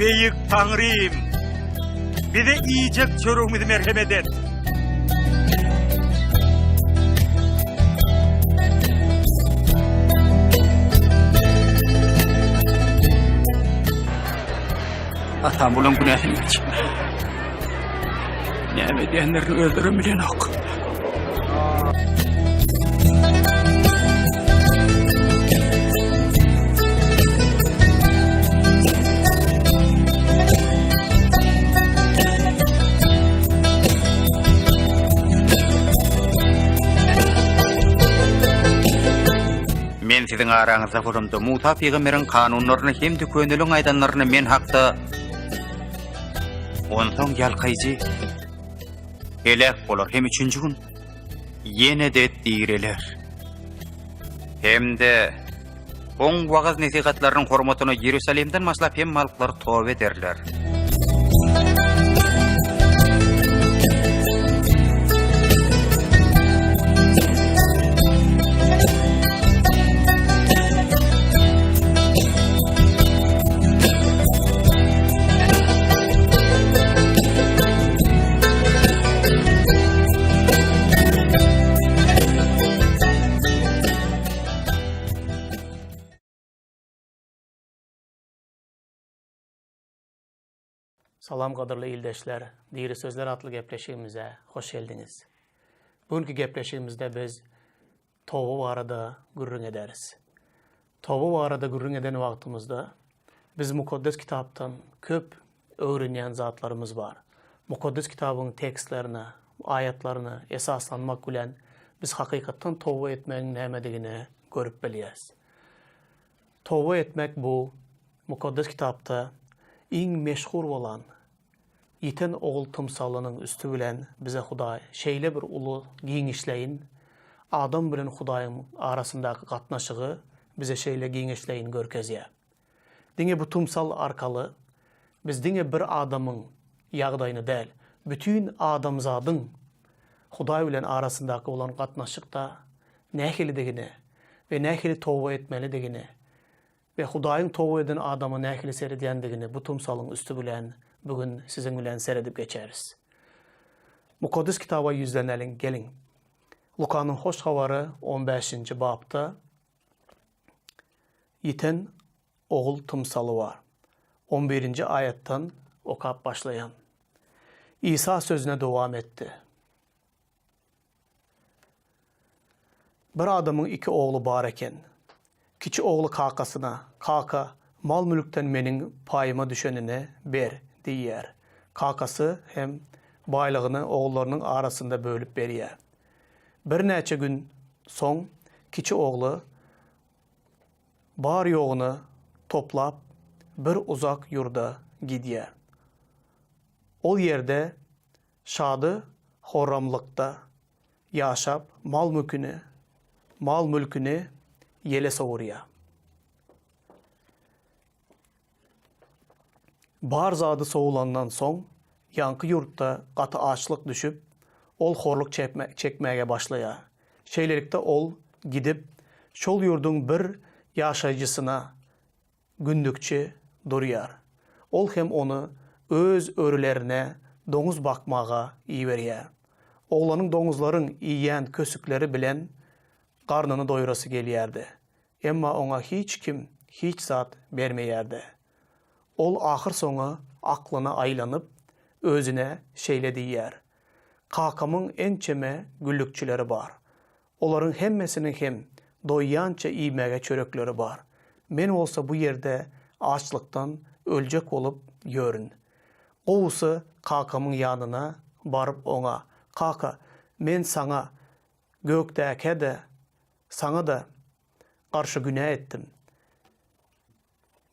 Beýik Taňrym, bize iýjek çöregimizi merhemet et. Atam bulaň günäsini geçme. Näme edýänlerini özlerem bilenok. Men siziň araňyzda bolamda, Musa pygamberiň kanunlaryny hem-de köneliň aýdanlaryny men hakda Onsoň ýalkaýjy heläk bolar hem üçünji gün ýene-de direler. Hem-de oň wagyz-nesihatlarynyň hormatyna Ýerusalimden başlap hemme halklar toba ederler. Salam gadyrly ildeşler, Diri Sözler atly gepleşigimize hoş geldiňiz. Bu günki gepleşigimizde biz toba barada gürrüň ederis. Toba barada gürrüň eden wagtymyzda biz Mukaddes Kitapdan köp öwrenýän zatlarymyz bar. Mukaddes Kitabyň tekstlerine, aýatlaryna esaslanmak bilen biz hakykatdan toba etmegiň nämedigini görüp bilýäris. Toba etmek bu Mukaddes Kitapda iň meşhur bolan Ýiten ogul tymsalynyň üsti bilen bize Hudaý şeýle bir uly giňişleýin adam bilen Hudaýyň arasyndaky gatnaşygy bize şeýle giňişleýin görkezýär. Diňe bu tymsal arkaly biz diňe bir adamyň ýagdaýyny däl, bütin adamzadyň Hudaý bilen arasyndaky bolan gatnaşykda nähilidigini we nähili toba etmelidigini we Hudaýyň toba eden adama nähili seredýändigini bu tymsalyň üsti bilen bu gün siziň bilen seredip geçeris. Mukaddes Kitaba ýüzleneliň, geliň. Lukanyň Hoş Habary on bäşinji bapda ýiten ogul tymsaly bar. On birinji aýatdan okap başlaýan. Isa sözüne dowam etdi. Bir adamyň iki ogly bar eken. Kiçi ogly kakasyna, Kaka, mal-mülkden meniň paýyma düşenini ber diýýär. Kakasy hem baýlygyny ogullarynyň arasynda bölüp berýär. Birnäçe gün soň kiçi ogly bar-ýoguny toplap, bir uzak ýurda gidýär. Ol ýerde Şady horramlykda ýaşap mal-mülküni, mal-mülküni ýele sowurýar. Bar zady sowulandan soň, ýaňky ýurtda gaty açlyk düşüp, ol horluk çekmäge başlaýar. Şeýlelikde ol gidip, şol ýurduň bir ýaşaýjysyna günlükçi durýar. Ol hem ony öz örülerine doňuz bakmaga iberýär. Oglanyň doňuzlaryň iýýän kösükleri bilen garnyny doýurasy gelýärdi. Emma oňa hiç kim hiç zat bermeýärdi. Ol ahyrsoňy aklyna aýlanyp, özüne şeýle diýýär, Kakamyň ençeme güllükçileri bar. Olaryň hemmesiniň hem doýýança iýmäge çörekleri bar. Men bolsa bu ýerde açlykdan öljek bolup ýörün. Gowusy kakamyň ýanyna baryp oňa, Kaka, men saňa, gökdäkä-de, saňa-da garşy günä etdim.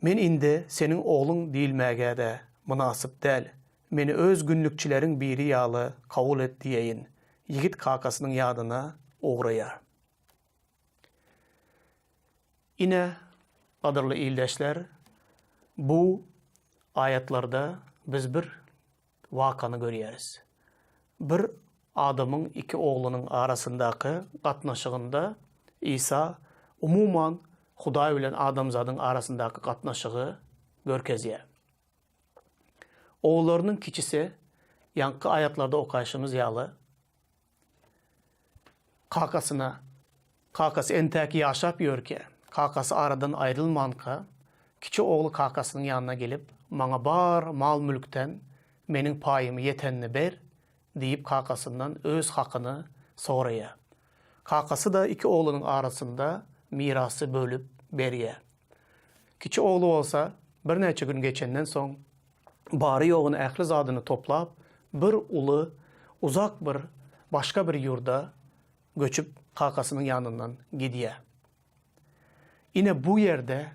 Men indi seniň ogluň diýilmäge-de mynasyp däl. Meni öz günlükçileriň biri ýaly kabul et diýeýin. Ýigit kakasynyň ýanyna ugraýar. Ine, gadyrly ildeşler, bu aýatlarda biz bir wakany görýäris. Bir adamyň iki oglunyň arasyndaky gatnaşygynda Isa umuman Hudaý bilen adamzadyň arasyndaky gatnaşygy görkezýär. Ogullarynyň kiçisi, ýaňky aýatlarda okaýşymyz ýaly, kakasyna, kakasy entäk ýaşap ýörkä, kakasy aradan aýrylmanka, kiçi ogly kakasynyň ýanyna gelip, Maňa bar mal-mülkden meniň paýymy ýetenini ber diýip kakasyndan öz hakyny soraýar. Kakasy-da iki oglunyň arasynda mirasy bölüp berýär. Kiçi ogly bolsa birnäçe gün geçenden soň bary-ýoguny ähli zadyny toplap bir uly uzak bir başga bir ýurda göçüp kakasynyň ýanyndan gidýär. Ine bu ýerde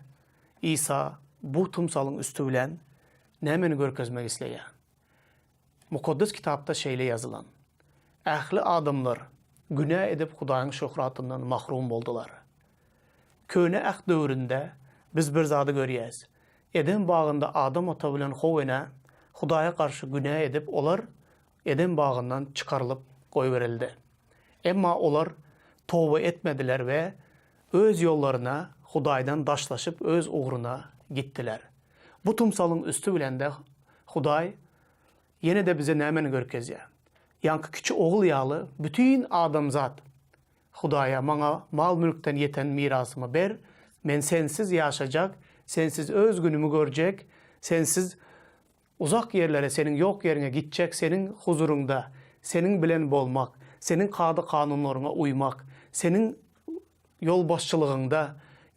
Isa bu tymsalyň üsti bilen nämeni görkezmek isleýär? Mukaddes Kitapda şeýle ýazylan, Ähli adamlar günä edip Hudaýyň şöhratyndan mahrum boldular. Köne Äht döwründe biz bir zady görýäs. Eden bagynda Adam ata bilen How ene Hudaýa garşy günä edip olar Eden bagyndan çykarylyp goýberildi. Emma olar toba etmediler we öz ýollaryna Hudaýdan daşlaşyp öz ugruna gitdiler. Bu tymsalyň üsti bilen-de Hudaý ýene-de bize nämeni görkezýär? Ýaňky kiçi ogul ýaly bütin adamzat Hudaýa maňa mal-mülkden ýeten mirasymy ber, men sensiz ýaşajak, sensiz öz günümi görjek, sensiz uzak ýerlere, seniň ýok ýeriňe gitjek, seniň huzuryňda, seniň bilen bolmak, seniň kada-kanunlaryňa uýmak, seniň ýolbaşçylygyňda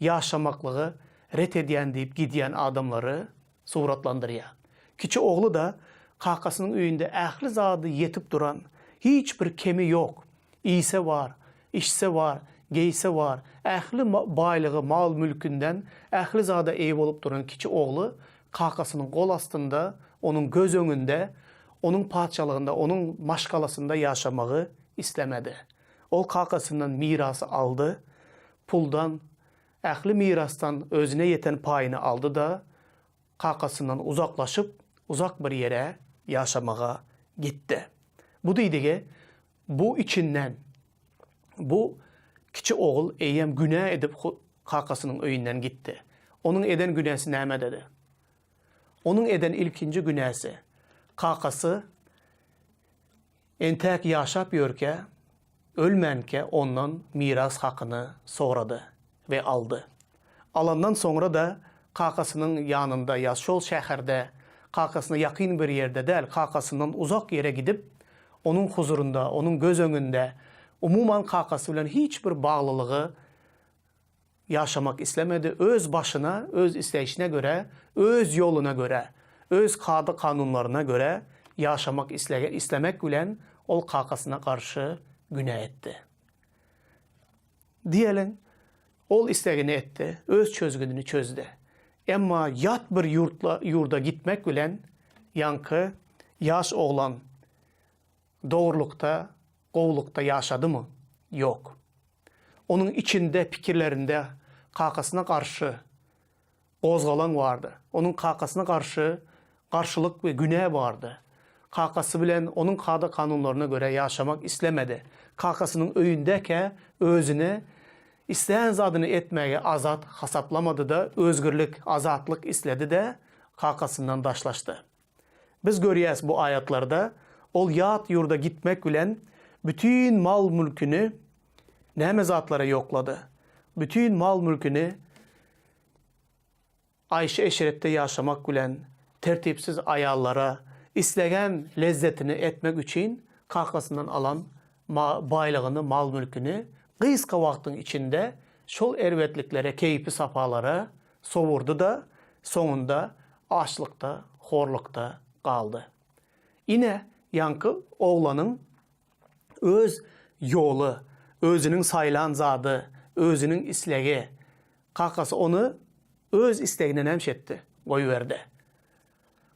ýaşamaklygy ret edýän diýip gidýän adamlary suratlandyrýar. Kiçi ogly-da kakasynyň öýünde ähli zady ýetip duran, hiç bir kemi ýok, iýse bar, içse bar, geýse bar, ähli baýlygy, mal-mülkünden ähli zada eýe bolup duran kiçi ogly kakasynyň gol astynda, onuň göz öňünde, onuň patyşalygynda, onuň maşgalasynda ýaşamagy islemedi. Ol kakasyndan mirasy aldy, puldan, ähli mirasdan özüne ýeten paýyny aldy-da, kakasyndan uzaklaşyp, uzak bir ýere ýaşamaga gitdi. Bu diýdigi, bu içinden, bu kiçi ogul eýýäm günä edip kakasynyň öýünden gitdi. Onuň eden günäsi nämededi? Onuň eden ilkinji günäsi, kakasy Entäk ýaşap ýörkä, ölmänkä ondan miras hakyny sorady we aldy. Alandan soňra-da kakasynyň ýanynda ýa şol şäherde, kakasyna ýakyn bir ýerde däl, kakasyndan uzak ýere gidip, onuň huzurynda, onuň göz öňünde, umuman kakasy bilen hiç bir baglylygy Ýaşamak islemedi, öz başyna, öz isleýşine görä, öz ýoluna görä, öz kada-kanunlaryna görä ýaşamak islege islemek bilen ol kakasyna garşy günä etdi. Diýeliň, ol islegini etdi, öz çözgüdini çözdi. Emma ýat bir ýurtla ýurda gitmek bilen ýaňky ýaş oglan dogrulykda, gowulykda ýaşadymy? Ýok. Onuň içinde, pikirlerinde kakasyna garşy gozgalaň bardy. Onuň kakasyna garşy garşylyk we günä bardy. Kakasy bilen onuň kada-kanunlaryna görä ýaşamak islemedi. Kakasynyň öýündekä özüne islän zadyny etmäge azat hasaplamady-da, özgürlik, azatlyk isledi-de, kakasyndan daşlaşdy. Biz görýäs bu aýatlarda ol ýat ýurda gitmek bilen bütin mal-mülküni näme zatlara ýoklady? Bütin mal-mülküni aýşy-eşretde ýaşamak bilen tertipsiz aýallara islegen lezzetini etmek üçin kakasyndan alan baýlygyny, mal-mülküni gysga wagtyň içinde şol erbetliklere, keýpi-sapalara sowurdy-da, soňunda açlykda, horlukda galdy. Ine, ýaňky oglanyň öz ýoly, özüniň saýlan zady, özüniň islegi. Kakasy ony öz islegine nämiş etdi? Goýberdi.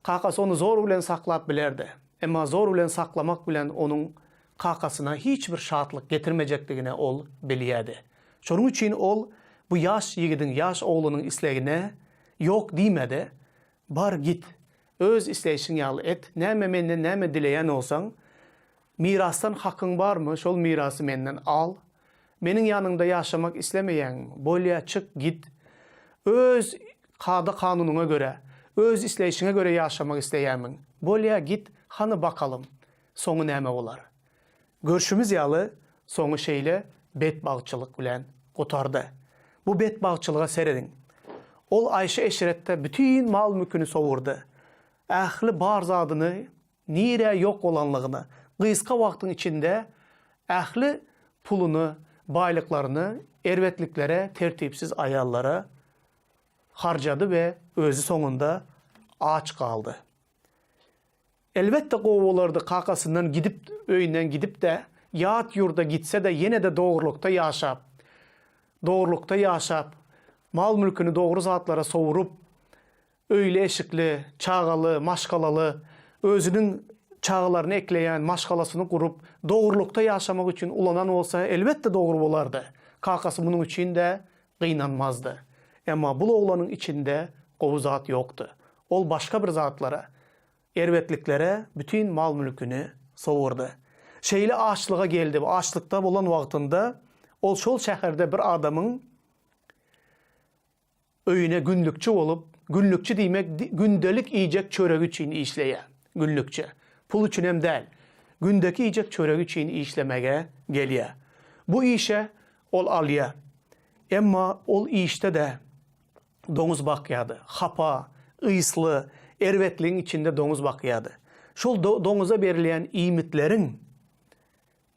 Kakasy ony zor bilen saklap bilerdi. Emma zor bilen saklamak bilen onuň kakasyna hiç bir şatlyk getirmejekdigine ol bilýärdi. Şonuň üçin ol bu ýaş ýigidiň, ýaş oglunyň islegine ýok diýmedi. Bar git, öz isleýşiň ýaly et, näme menden näme dileýän bolsaň, mirasdan hakyň barmy, şol mirasy menden al. Meniň ýanyňda ýaşamak islemeýäňmi? Bolýa, çyk, git. Öz kada-kanunyňa görä, öz isleýşiňe görä ýaşamak isleýärmiň? Bolýa git, hany bakalym, soňy näme bolar. Görşümiz ýaly, soňy şeýle betbagtçylyk bilen gutardy. Bu betbagtçylyga serediň. Ol aýşy-eşretde bütin mal-mülküni sowurdy. Ähli bar zadyny nirä ýok bolanlygyny, gysga wagtyň içinde ähli puluny, baýlyklaryny erbetliklere, tertipsiz aýallara harjady we özi soňunda aç galdy. Elbetde gowy bolardy kakasyndan gidip öýünden gidip-de ýat ýurda gitse-de ýene-de dogrulykda ýaşap, dogrulykda ýaşap, mal-mülküni dogry zatlara sowrup, öýli-eşikli, çagaly, maşgalaly, özüniň çagalaryny ekleýän maşgalasyny gurup, dogrulykda ýaşamak üçin ulanan bolsa elbetde dogry bolardy. Kakasy munuň üçin-de gynanmazdy. Emma bul oglanyň içinde gowy zat ýokdy. Ol başga bir zatlara, erbetliklere bütin mal-mülküni sowurdy. Şeýle açlyga geldi we açlykda bolan wagtynda ol şol şäherde bir adamyň öýüne günlükçi bolup, günlükçi diýmek gündelik iýjek çöregi üçin işleýär, günlükçi. Pul üçinem däl, gündeki iýjek çöregi üçin işlemege gelýär. Bu işe ol alýar. Emma ol işde-de doňuz bakýardy. Hapa, ysly, erbetligiň içinde doňuz bakýardy. Şol doňuza berilýän iýmitleriň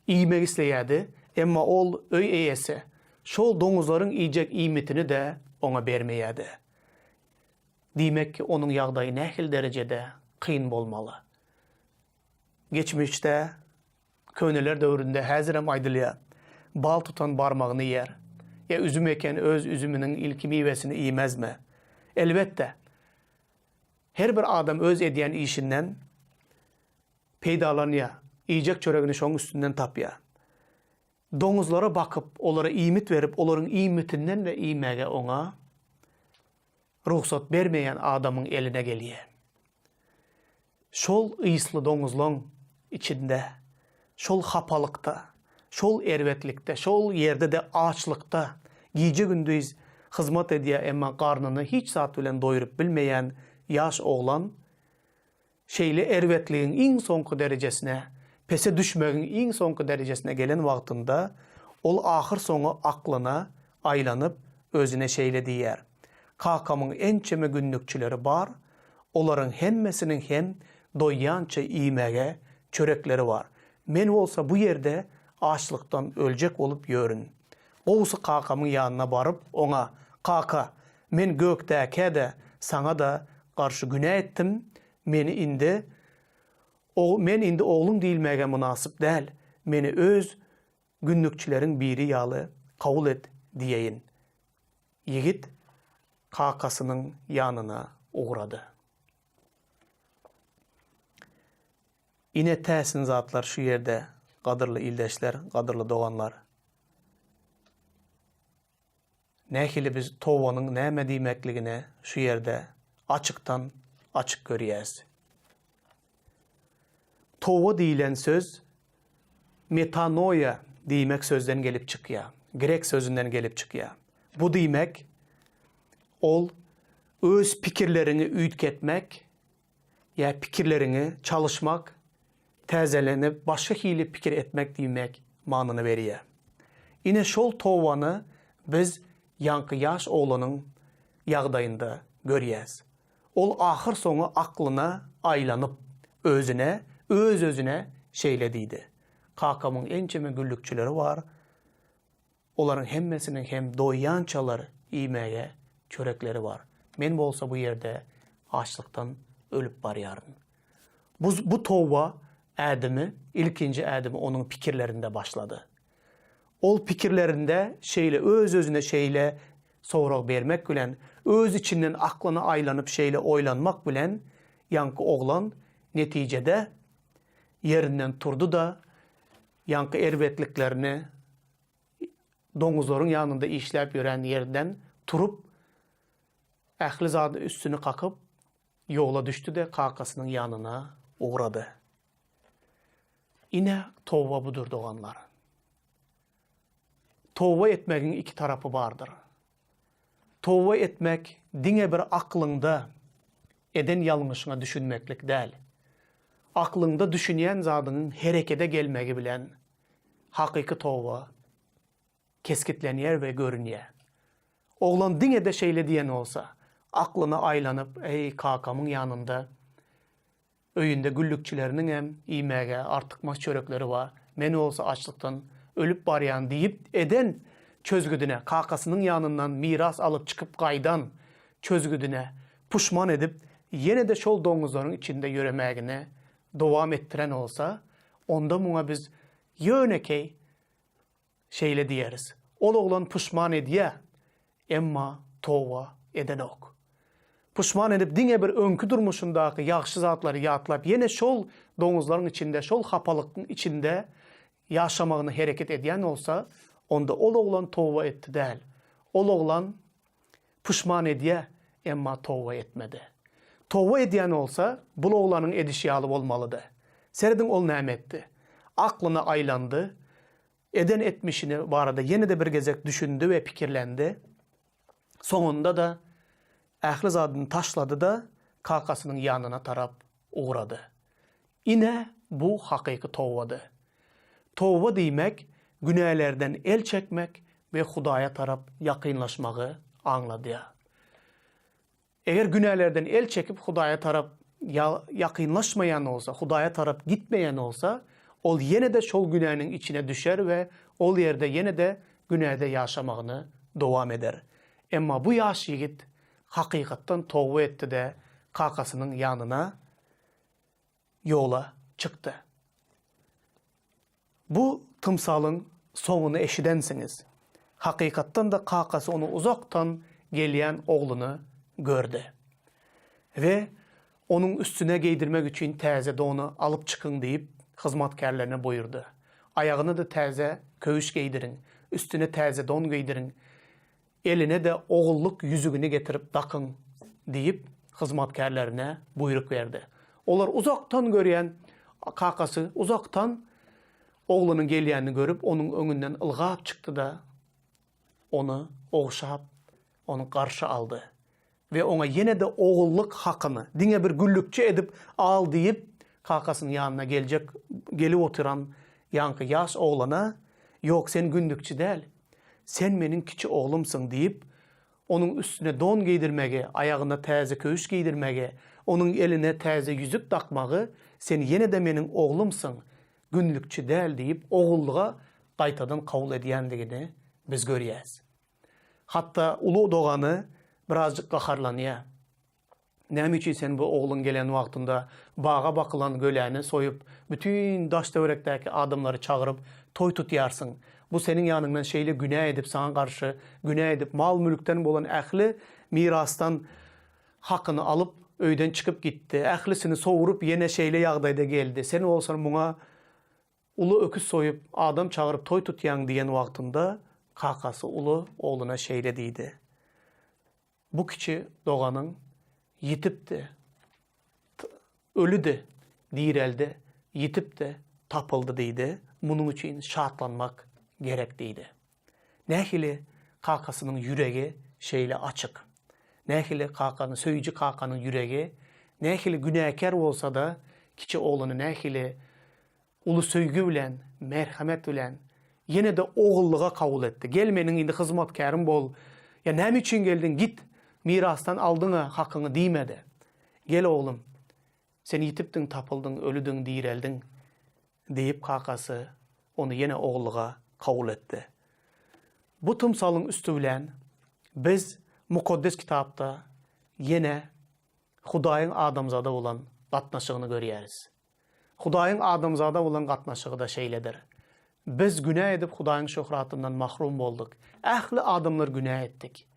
iýmek isleýärdi, emma ol öý eýesi şol doňuzlaryň iýjek iýmitini-de oňa bermeýärdi. Diýmek ki, onuň ýagdaýy nähili derejede kyn bolmaly. Geçmişde, köneler döwründe häzirem aýdylýar, Bal tutan barmagyny iýer. Ýa üzüm eken öz üzüminiň ilki miwesini iýmezmi? Elbetde, her bir adam öz edýän işinden peýdalanýar, iýjek çöregini şoň üstünden tapýar. Doňuzlara bakyp, olara iýmit berip, olaryň iýmitinden-de iýmäge oňa rugsat bermeýän adamyň eline gelýär. Şol ysly doňuzlaň içinde, şol hapalykda, şol erbetlikde, şol ýerde-de açlykda gije-gündiz hyzmat edýär, emma garnyny hiç zat bilen doýrup bilmeýän ýaş oglan Şeýle erbetligiň iň soňky derejesine, pese düşmegiň iň soňky derejesine gelen wagtynda, ol ahyrsoňy aklyna aýlanyp, özüne şeýle diýýär, Kakamyň ençeme günlükçileri bar, olaryň hemmesiniň hem doýýança iýmäge çörekleri bar. Men bolsa bu ýerde açlykdan öljek bolup ýörün. Gowusy kakamyň ýanyna baryp, oňa, Kaka, Men gökdäkä-de, saňa-da garşy günä etdim, meni indi Men indi ogluň diýilmäge mynasyp däl, meni öz günlükçileriň biri ýaly kabul et diýeýin. Ýigit kakasynyň ýanyna ugrady. Ine täsin zatlar şu ýerde, gadyrly ildeşler, gadyrly doganlar. Nähili biz tobanyň näme diýmekligini şu ýerde açykdan açyk görýäs. Toba diýlen söz metanoia diýmek sözden gelip çykýar. Grek sözünden gelip çykýar. Bu diýmek ol öz pikirleriňi üýtgetmek ýa pikirleriňi çalyşmak, täzelenip başga hili pikir etmek diýmek manyny berýär. Ine şol tobany biz ýaňky ýaş oglanyň ýagdaýynda görýäs. Ol ahyr soňy aklyna aýlanyp, özüne, öz-özüne şeýle diýdi, Kakamyň ençeme güllükçileri bar, Olaryň hemmesiniň hem doýýançalar iýmäge çörekleri bar. Men bolsa bu ýerde açlykdan ölüp barýaryn. Bu, bu toba ädimi, ilkinji ädimi onuň pikirlerinde başlady. Ol pikirlerinde şeýle öz-özüne şeýle sorag bermek bilen, öz içinden aklyna aýlanyp şeýle oýlanmak bilen ýaňky oglan netijede ýerinden turdy-da, ýaňky erbetliklerini doňuzlaryň ýanynda işläp ýören ýerden turup, ähli zady üstüni kakyp, ýola düşdi-de, kakasynyň ýanyna ugrady. Ine, toba budur, doganlar. Toba etmegiň iki tarapy bardyr. Toba etmek diňe bir aklyňda eden ýalňyşyňa düşünmeklik däl. Aklyňda düşünýän zadyňyň herekede gelmegi bilen hakyky toba kesgitlenýär we görünýär. Oglan diňe-de şeýle diýen bolsa, aklyna aýlanyp, Eý, kakamyň ýanynda öýünde güllükçileriniňem iýmäge artykmaç çörekleri bar, men bolsa açlykdan ölüp barýan diýip eden çözgüdine, kakasynyň ýanyndan miras alyp çykyp gaýdan çözgüdine puşman edip, ýene-de şol doňuzlaryň içinde ýöremägini dowam etdiren bolsa, onda muňa biz ýönekeý şeýle diýeris, Ol oglan puşman edýär, emma toba edenok. Puşman edip diňe bir öňki durmuşyndaky ýagşy zatlary ýatlap ýene şol doňuzlaryň içinde, şol hapalygyň içinde ýaşamagyny hereket edýän bolsa, onda ol oglan toba etdi däl. Ol oglan Puşman edýä, emma toba etmedi. Toba edýän bolsa, bul oglanyň edişi ýaly bolmalydy. Serediň ol näme etdi. Aklyna aýlandy, eden etmişini barada ýene-de bir gezek düşündi we pikirlendi. Soňunda-da ähli zadyny taşlady-da, kakasynyň ýanyna tarap ugrady. Ine, bu hakyky tobady. Toba diýmek, günälerden el çekmek we Hudaýa tarap ýakynlaşmagy aňladýar. Eger günälerden el çekip Hudaýa tarap ýakynlaşmaýan bolsa, Hudaýa tarap gitmeýän bolsa, ol ýene-de şol günäniň içine düşer we ol ýerde ýene-de günäde ýaşamagyny dowam eder. Emma bu ýaş ýigit hakykatdan toba etdi-de, kakasynyň ýanyna ýola çykdy. Bu tymsalyň soňuny eşidensiňiz. Hakykatdan-da kakasy ony uzakdan gelýän ogluny gördi. We onuň üstüne geýdirmek üçin täze dony alyp çykyň diýip, hyzmatkärlerine buýurdy. Aýagyna-da täze köwüş geýdiriň, üstüne täze don geýdiriň. Eline-de ogullyk ýüzügini getirip dakyň diýip, hyzmatkärlerine buýruk berdi. Olar uzakdan görýän kakasy uzakdan oglunyň gelýänini görüp, onuň öňünden ylgap çykdy-da, ony ogşap, ony garşy aldy we oňa ýene-de ogullyk hakyny, diňe bir güllükçi edip al diýip, kakasynyň ýanyna geljek, gelip oturan ýaňky ýaş oglana, Ýok, sen gündükçi däl. Sen meniň kiçi oglumsyň diýip, onuň üstüne don geýdirmegi, aýagyna täze köwüş geýdirmegi, onuň eline täze ýüzük dakmagy, Sen ýene-de meniň oglumsyň, günlükçi däl diýip, ogullyga gaýtadan kabul edýändigini biz görýäs. Hatda uly dogany birazjyk gaharlanýar. Näme üçin sen bu ogluň gelen wagtynda baga bakylan göläni soýup, bütin daş-töwerekdäki adamlary çagyryp, toý tutýarsyň? Bu seniň ýanyňdan şeýle günä edip, saňa garşy günä edip, mal-mülkden bolan ähli mirasdan hakyny alyp, öýden çykyp gitdi. Ählisini sowrup, ýene şeýle ýagdaýda geldi. Sen bolsaň muňa Uly öküz soýup, adam çagyryp toý tutýaň diýen wagtynda kakasy uly ogluna şeýle diýdi, Bu kiçi doganyň ýitipdi, ölüdi, direldi, ýitipdi, tapyldy diýdi, munuň üçin şatlanmak gerek diýdi. Nähili kakasynyň ýüregi şeýle açyk. Nähili kakany, söýüji kakanyň ýüregi, nähili günäkär bolsa-da, kiçi ogluny nähili uly söýgi bilen, merhemet bilen ýene-de ogullyga kabul etdi. Gel meniň indi hyzmatkärim bol. Ýa näme üçin geldiň, git, mirasdan aldyň-a hakyňy diýmedi. Gel oglum, sen ýitipdiň, tapyldyň, ölüdiň, direldiň. Diýip, kakasy ony ýene ogullyga kabul etdi. Bu tymsalyň üsti bilen biz Mukaddes Kitapda ýene Hudaýyň adamzada bolan gatnaşygyny görýäris. Hudaýyň adamzada bolan gatnaşygy-da şeýledir. Biz günä edip Hudaýyň şöhratyndan mahrum bolduk. Ähli adamlar günä etdik.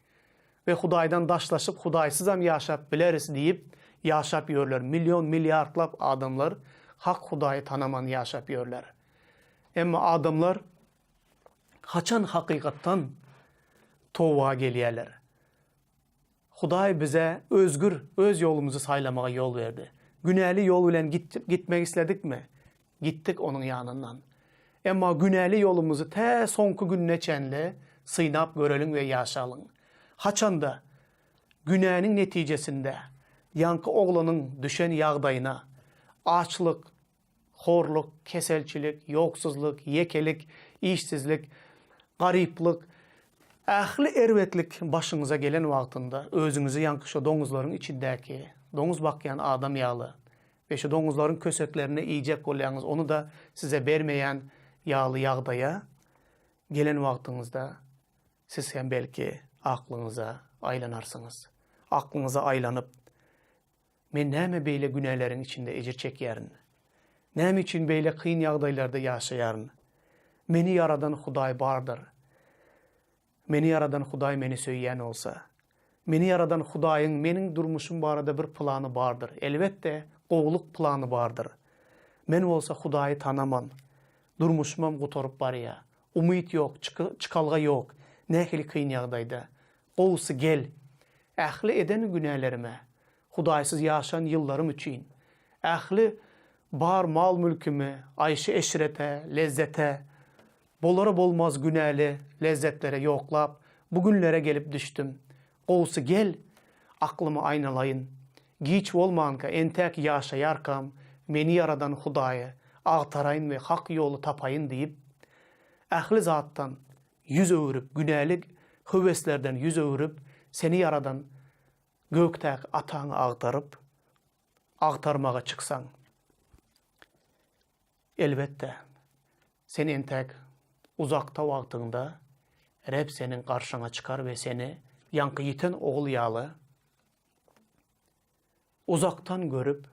We Hudaýdan daşlaşyp Hudaýsyzam ýaşap bileris diýip ýaşap ýörler. Million milliardlap adamlar hak Hudaýy tanaman ýaşap ýörler. Emma adamlar haçan hakykatdan toba gelýärler? Hudaý bize özgür öz ýolumyzy saýlamaga ýol berdi. Günäli ýol bilen gitmek isledikmi? Gitdik onuň ýanyndan. Emma günäli ýolumyzy tä soňky gününe çenli synap göreliň we ýaşalyň. Haçanda günäniň netijesinde ýaňky oglanyň düşen ýagdaýyna. Açlyk, horluk, keselçilik, ýoksuzlyk, ýekelik, işsizlik, garyplyk, ähli erbetlik başyňyza gelen wagtynda özüňizi ýaňky şo doňuzlaryň içindäki doňuz bakýan adam ýaly we şo doňuzlaryň köseklerini iýjek bolýaňyz, ony-da size bermeýän ýaly ýagdaýa gelen wagtyňyzda siz hem belki aklyňyza aýlanarsyňyz. Aklyňyza aýlanyp, Men näme beýle günäleriň içinde ejir çekýärin? Näme üçin beýle kyn ýagdaýlarda ýaşaýaryn? Meni ýaradan Hudaý bardyr. Meni ýaradan Hudaý meni söýýän bolsa, meni ýaradan Hudaýyň meniň durmuşym barada bir plany bardyr. Elbetde, gowulyk plany bardyr. Men bolsa Hudaýy tanaman, durmuşymam gutaryp barýar. Umyt ýok, çykalga ýok. Nähili kyn ýagdaýda. Gowusy gel, ähli eden günälerime, Hudaýsyz ýaşan ýyllarym üçin, ähli bar mal-mülkümi aýşy-eşrete, lezzete, bolara-bolmaz günäli lezzetlere ýoklap, bu günlere gelip düşdüm. Gowusy gel, aklymy aýnalaýyn. Giç bolmanka, entäk ýaşaýarkam, meni ýaradan Hudaýy agtaraýyn we hak ýoly tapaýyn diýip, ähli zatdan ýüz öwrüp, günäli höweslerden ýüz öwrüp, seni ýaradan gökdäki Ataňy agtaryp, agtarmaga çyksaň, elbetde, sen entäk uzakda wagtyňda Reb seniň garşyňa çykar we seni ýaňky ýiten ogul ýaly uzakdan görüp,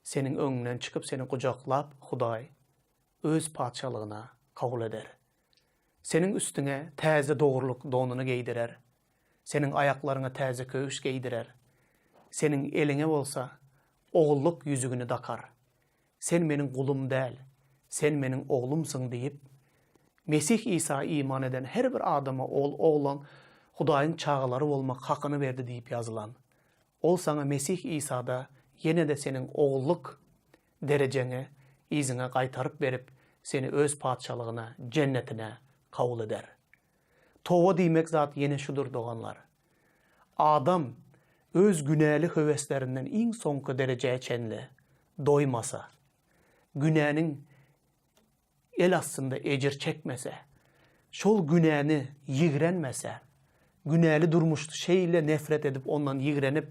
seniň öňüňden çykyp, seni gujaklap, Hudaý Öz patyşalygyna kabul eder. Seniň üstüňe täze dogrulyk donuny geýdirer. Seniň aýaklaryňa täze köwüş geýdirer. Seniň eliňe bolsa ogullyk ýüzügini dakar. Sen meniň gulum däl, sen meniň oglumsyň diýip, Mesih Isa iman eden her bir adama ol oglan Hudaýyň çagalary bolmak hakyny berdi diýip ýazylan. Ol saňa Mesih Isada ýene-de seniň ogullyk derejeňi yzyňa gaýtaryp berip, seni öz patyşalygyna, jennetine kabul eder. Toba diýmek zat ýene şudur, doganlar. Adam öz günäli höweslerinden iň soňky derejä çenli doýmasa, günäniň el astynda ejir çekmese, şol günäni ýigrenmese, günäli durmuşdy şeýle nefret edip ondan ýigrenip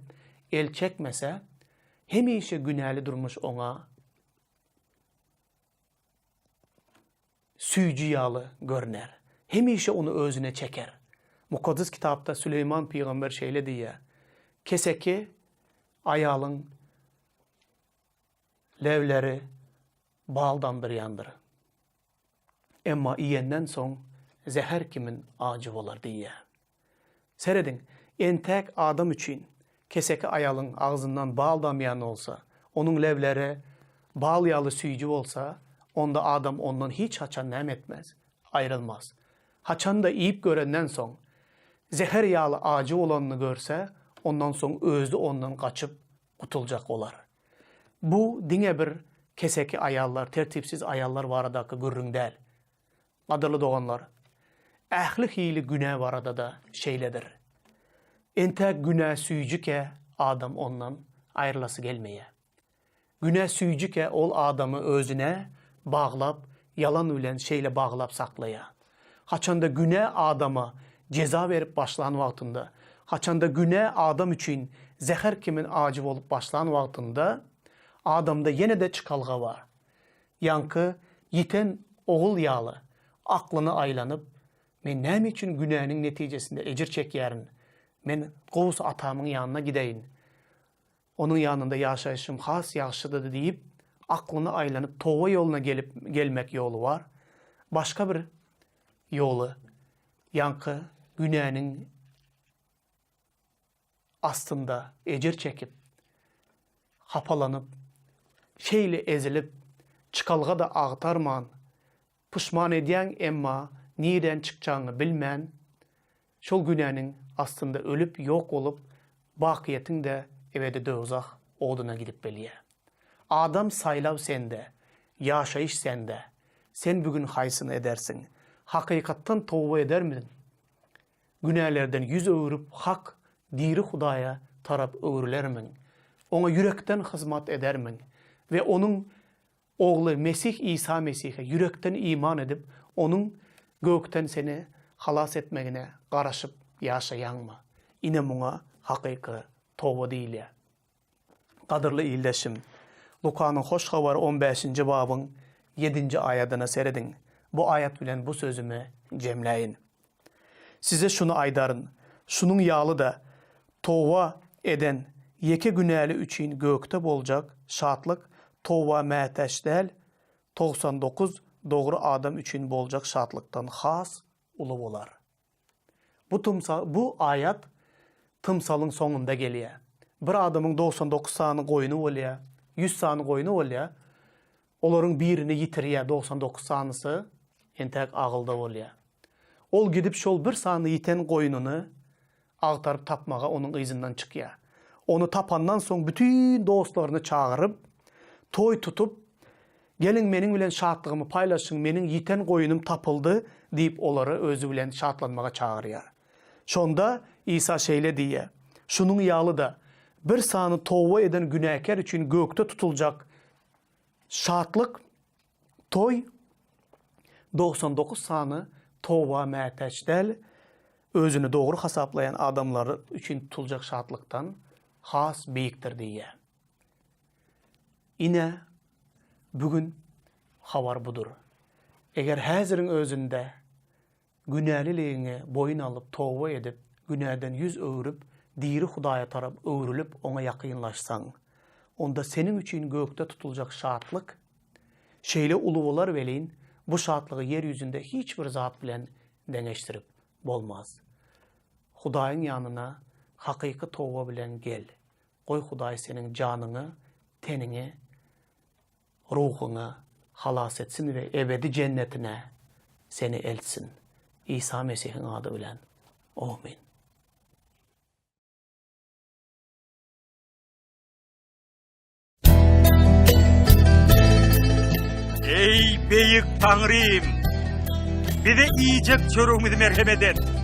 el çekmese, hemişe günäli durmuş oňa süýji ýaly görner. Hemişe ony özüne çeker. Mukaddes Kitapda Süleýman pygamber şeýle diýýär, Keseki aýalyň lebleri bal damdyrýandyr. Emma iýenden soň zäher kimin ajy bolar diýýär. Serediň, entäk adam üçin keseki aýalyň agzyndan bal damýan bolsa, onuň lebleri bal ýaly süýji bolsa, onda adam ondan hiç haçan näme etmez? Aýrylmaz. Haçan-da iýip görenden soň, zäher ýaly ajy bolanyny görse, ondan soň özi ondan gaçyp gutuljak bolar. Bu diňe bir keseki aýallar, tertipsiz aýallar baradaky gürrüň däl. Gadyrly doganlar, ähli hili günä barada-da şeýledir. Entäk günä süýjükä adam ondan aýrylasy gelmeýär. Günä süýjükä ol adamy özüne baglap, ýalan bilen şeýle baglap saklaýar. Haçanda günä adama jeza berip başlan wagtynda, haçanda günä adam üçin zäher kimin ajy bolup başlan wagtynda, adamda ýene-de çykalga bar. Ýaňky ýiten ogul ýaly, aklyna aýlanyp, Men näme üçin günäniň netijesinde ejir çekýärin? Men gowusy atamyň ýanyna gideýin. Onuň ýanynda ýaşaýşym has ýagşydydy diýip, aklyna aýlanyp toba ýoluna gelip gelmek ýoly bar. Başga bir ýoly ýaňky günäniň astynda ejir çekip, hapalanyp, şeýle ezilip, çykalga-da agtarman, Puşman edýäň emma nirden çykjagyňy bilmän şol günäniň astynda ölüp ýok bolup bakyýetiň-de ebedi dowzah oduna gidip bilýä. Adam saýlaw sende, ýaşaýyş sende. Sen bu gün haýsyny edersiň? Hakykatdan toba edermiň? Günälerden ýüz öwrüp hak, diri Hudaýa tarap öwrülermiň? Oňa ýürekden hyzmat edermiň? we Onuň Ogly Mesih Isa Mesihe ýürekden iman edip, Onuň gökden seni halas etmegine garaşyp ýaşaýaňmy? Ine muňa hakyky toba diýilýär. Gadyrly ildeşim, Lukanyň Hoş Habary on bäşinji babyň ýedinji aýadyna serediň. Bu aýat bilen bu sözümi jemläýin. Size şuny aýdaryn, şunuň ýaly-da, toba eden ýeke günäli üçin gökde boljak şatlyk toba mätäç däl 99 dogry adam üçin boljak şatlykdan has uly bolar. Bu tymsal, bu aýat tymsalyň soňunda gelýär. Bir adamyň 99 sany goýny bolýar, 100 sany goýny bolýar. Olaryň birini ýitirýär, 99 sanysy entäk agylda bolýar. Ol gidip şol bir sany ýiten goýnuny agtaryp tapmaga onuň yzyndan çykýar. Ony tapandan soň bütin dostlaryny çagyryp, toý tutup, Geliň, meniň bilen şatlygymy paýlaşyň, meniň ýiten goýunym tapyldy diýip olary özi bilen şatlanmaga çagyrýar. Şonda Isa şeýle diýýär, Şunuň ýaly-da, bir sany toba eden günäkär üçin gökde tutuljak şatlyk, toý 99 sany toba mätäç däl, özüni dogry hasaplaýan adamlar üçin tutuljak şatlykdan has beýikdir diýýär. Ine, bu gün habar budur. Eger häziriň özünde günäliligiňi boýun alyp, toba edip, günäden ýüz öwrüp, diri Hudaýa tarap öwrülip, Oňa ýakynlaşsaň, onda seniň üçin gökde tutuljak şatlyk şeýle uly bolar welin, bu şatlygy ýer ýüzünde hiç bir zat bilen deňeşdirip bolmaz. Hudaýyň ýanyna hakyky toba bilen gel. Goý Hudaý seniň janyňy, teniňi, ruhuňy halas etsin we ebedi jennetine seni eltsin. Isa Mesihiň ady bilen. Omyn. Eý, beýik Taňrym! Bize iýjek çöregimizi merhemet et.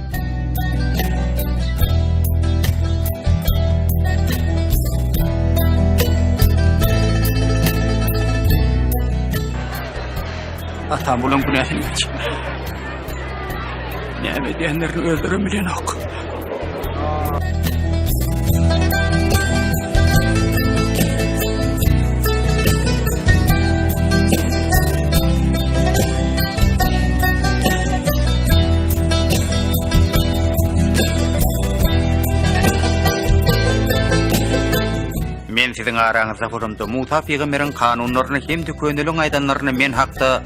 Atam bulaň günäsini geç. Näme edýänlerini özlerem bilenok. Men siziň araňyzda bolamda, Musa pygamberiň kanunlaryny hem-de köneliň aýdanlaryny men hakda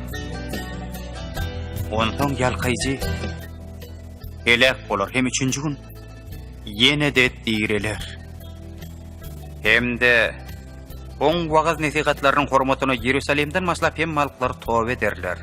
Onsoň ýalkaýjy heläk bolar hem üçünji gün ýene-de direler. Hem-de Oň wagyz-nesihatlarynyň hormatyna Ýerusalimden başlap hemme halklar toba ederler.